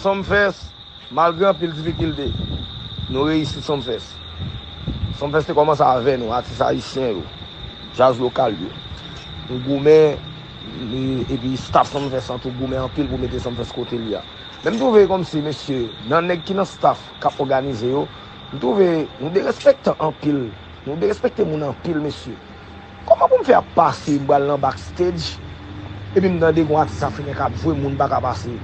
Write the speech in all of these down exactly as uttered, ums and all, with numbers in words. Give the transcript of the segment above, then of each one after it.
Sumfest, malgre anpil difikilte, nou reyisi Sumfest. Sumfest te kòmanse avè nou, atis ayisyen yo, djaz lokal yo. Nou goumen, e, epi staff Sumfest lan tou goumen anpil pou mete Sumfest kote l ye a. Men m twouve kòmsi, mesye, nan nèg ki nan staff k ap òganize yo, m twouve nou derespektan anpil. Nou derespekte moun anpil, mesye. Kòman pou m fè ap pase, m pral nan backstage, epi m tande gon atis afriken k ap jwe, moun pa ka pase?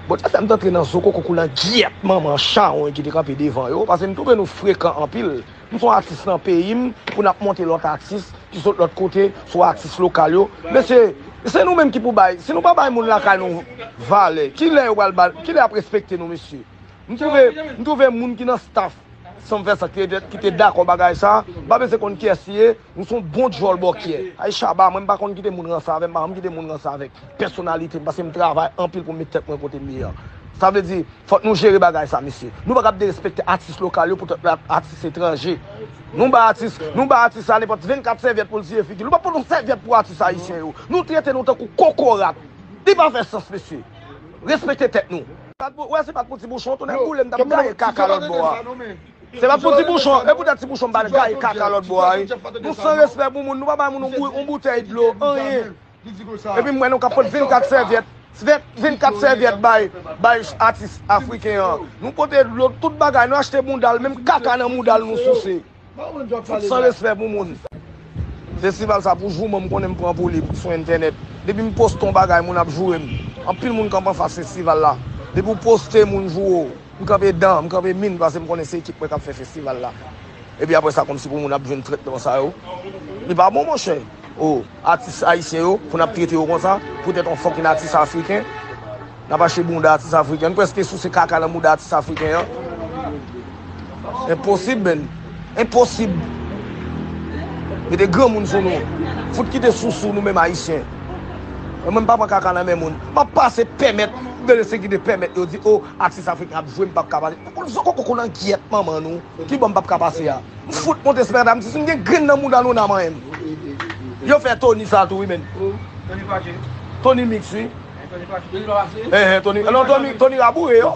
Bon, Dye fè m t antre nan zo koko koulan gyèt manman chawony ki te kanpe devan yo, paske m twouve nou frekan anpil. M se yon atis nan peyi m, pou n ap monte lòt atis ki sot lòt kote, sou atis lokal yo. Mesye, se nou menm ki pou bay. Si nou pa bay moun lakay nou valè, kilè yo pral ba, kilè y ap respekte nou, mesye? M twouve, m twouve moun ki nan staff Sumfest lan ki te, ki te dakò bagay sa, m pa bezwen konn kiyès li ye, nou se yon bon djòl bòkyè. Ay Shabba, mwen m pa konn kite moun ranse avè m, m pa janm kite moun ranse avèk pèsonalite m, paske m travay anpil pou m met tèt mwen kote m ye a. Sa vle di, fòk nou jere bagay sa, mesye. Nou pa kab derespekte atis lokal yo poutèt atis etranje. Nou bay atis, nou bay atis la nenpòt vennkat sèvyèt pou l siye figi l. Nou pa pote yon sèvyèt pou atis ayisyen yo. Nou trete nou tankou kokorat. Li pa fè sans, mesye. Respekte tèt nou. Wè, se pa t pou ti bouchon, tou nèg boule m t ap gaye kaka lòt bò a. Se pa t pou ti bouchon, e poutèt ti bouchon m pa t gaye kaka lòt bò a, wi. Nou san respè pou moun, nou pa bay moun yon bou-, yon boutèy dlo, anyen. Epi m wè nou ka pot vennkat sèvyèt, vennkat sèvyèt bay, bay atis afriken an. Nou pote dlo, tout bagay, nou achte bounda l, menm kaka nan mouda l nou souse. Fout san respè pou moun. Festival sa pou jouman m konnen m pran pou li sou entènèt. Depi m poste yon bagay, moun ap joure m. Anpil moun kanpe anfas festival la. Depi w poste, moun joure w. M kanpe dan, m kanpe min, paske m konnen se ekip mwen k ap fè festival la. Epi apre sa, kòmsi pou moun ap jwenn tretman sa yo. Li pa bon, monchè. O, atis ayisyen yo, pou n ap trete yo konsa, poutèt yon fucking atis afriken. N ap achte bounda atis afriken. Nou prèske souse kaka nan bounda atis afriken an. Enposib, menn. Enposib. Mete granmoun sou nou. Fout kite sousou nou menm ayisyen. Mwen, m pa pran kaka nan men moun. M ap pase pèmèt, de sekirite pèmèt yo di, o, atis afriken ap jwe, m p ap ka pase. Zo koko koulan gyèt manman nou. Ki bò m p ap ka pase a? M fout monte Sparta, m di, si m gen grenn nan mouda nou, n a manyen m. Yo fè Tony sa tou, wi, menn. Tony Mix, wi. Eh, eh, Tony, non, Tony, Tony Raboure, yo.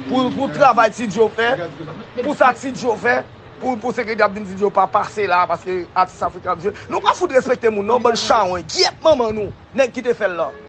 Pou, pou travay Ti Djo fè, pou sa Ti Djo fè, pou, pou sekirite ap vin di Djo pa pase la, paske atis afriken ap jwe. Nou pa fout respekte moun, non, bann chawony. Gyèt manman nou, nèg ki te fè l lan.